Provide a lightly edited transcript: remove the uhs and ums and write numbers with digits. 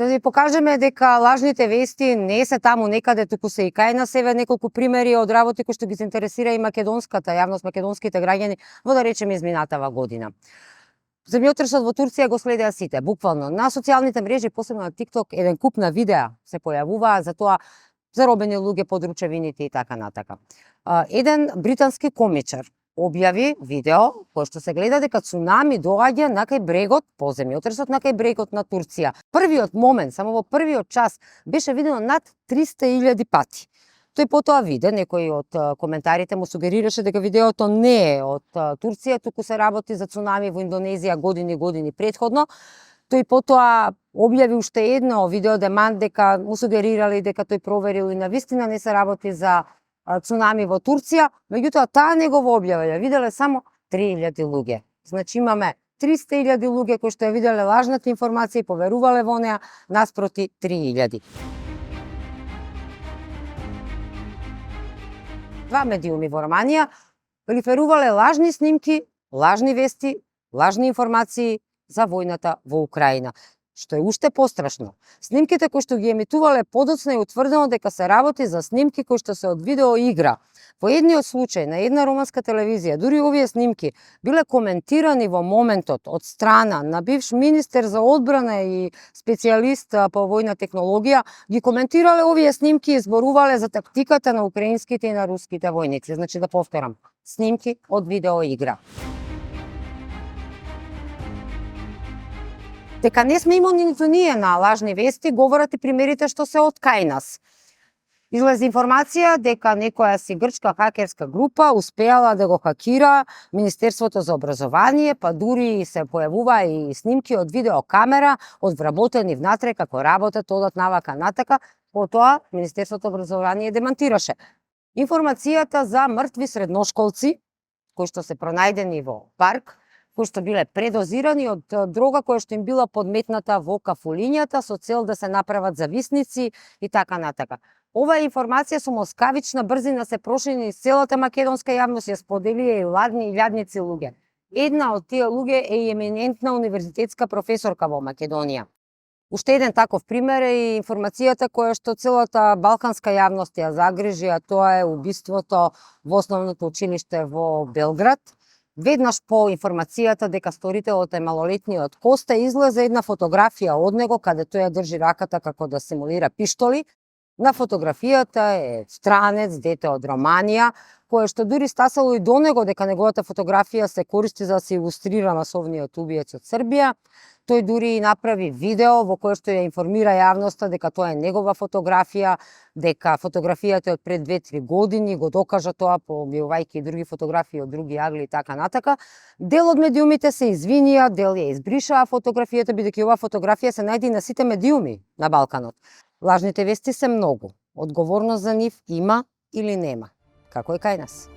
да ви покажеме дека лажните вести не се таму некаде, туку се и кај нас. Еве неколку примери од работи кои што ги заинтересира и македонската јавност, македонските граѓани во, да речеме, изминатава година. Земјотресот во Турција го следеа сите, буквално. На социјалните мрежи, посебно на TikTok, еден куп на видеа се појавуваа за тоа заробени луѓе под ручевините и така натака. Еден британски комичар објави видео кое што се гледа дека цунами доаѓа на кај брегот, по земјотресот на кај брегот на Турција. Првиот момент, само во првиот час, беше видено над 300.000 пати. Тој потоа виде, некој од коментарите му сугерираше дека видеото не е од Турција, туку се работи за цунами во Индонезија години претходно. Тој потоа објави уште едно видео демант дека му сугерирали дека тој проверил и навистина не се работи за цунами во Турција, меѓутоа таа негова објава ја виделе само 3.000 луѓе. Значи имаме 300.000 луѓе кои што ја виделе лажната информација и поверувале во неа, наспроти 3.000. Два медиуми во Романија пролиферувале лажни снимки, лажни вести, лажни информации за војната во Украина. Што е уште пострашно. Снимките кои што ги емитувале подоцна е утврдено дека се работи за снимки кои што се од видео игра. Во едниот случај на една романска телевизија, дури овие снимки биле коментирани во моментот од страна на бивш министер за одбрана и специјалист по војна технологија, ги коментирале овие снимки и зборувале за тактиката на украинските и на руските војници. Значи да повторам, снимки од видео игра. Дека не сме имали ниту ние на лажни вести, говорат и примерите што се од кај нас. Излезе информација дека некоја си грчка хакерска група успеала да го хакира Министерството за образование, па дури се појавува и снимки од видеокамера од вработени внатре како работат, одат навака натака, потоа Министерството за образование демантираше. Информацијата за мртви средношколци кои што се пронајдени во парк, кои што биле предозирани од дрога која што им била подметната во кафулињата со цел да се направат зависници и така натака. Оваа информација со москавична брзина се прошири низ целата македонска јавност, ја споделија и ладни и лјадници луѓе. Една од тие луѓе е и еминентна универзитетска професорка во Македонија. Уште еден таков пример е и информацијата која што целата балканска јавност ја загрижи, а тоа е убиството во основното училиште во Белград. Веднаш по информацијата дека сторителот е малолетниот Коста, излезе една фотографија од него каде тој ја држи раката како да симулира пиштоли. На фотографијата е странец, дете од Романија, кое што дури стасало и до него дека неговата фотографија се користи за да се илустрира масовниот убиец од Србија. Тој дури и направи видео во кое што ја информира јавноста дека тоа е негова фотографија, дека фотографијата е од пред 2-3 години, го докажа тоа пообјавувајќи и други фотографии од други агли и така натака. Дел од медиумите се извинија, дел ја избришаа фотографијата, бидејќи оваа фотографија се најде на сите медиуми на Балканот. Лажните вести се многу. Одговорност за нив има или нема. Како е кај нас?